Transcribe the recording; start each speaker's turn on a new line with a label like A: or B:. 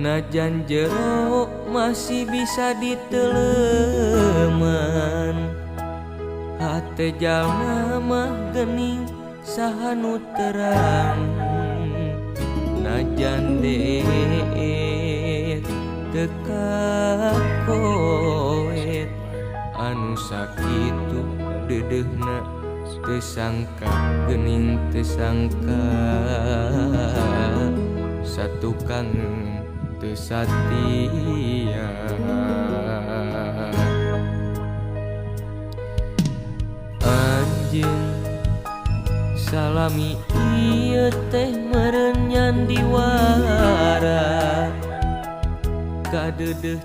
A: Najan jero masih bisa diteleman. Hate jalma mah gening saha nu terang. Najan deet teu kakoet anu sakitu deudeuhna teu sangka geuning teu sangka satukangeun teu satia. Anjeun salami ieu teh meureun nyandiwara kadeudeuh.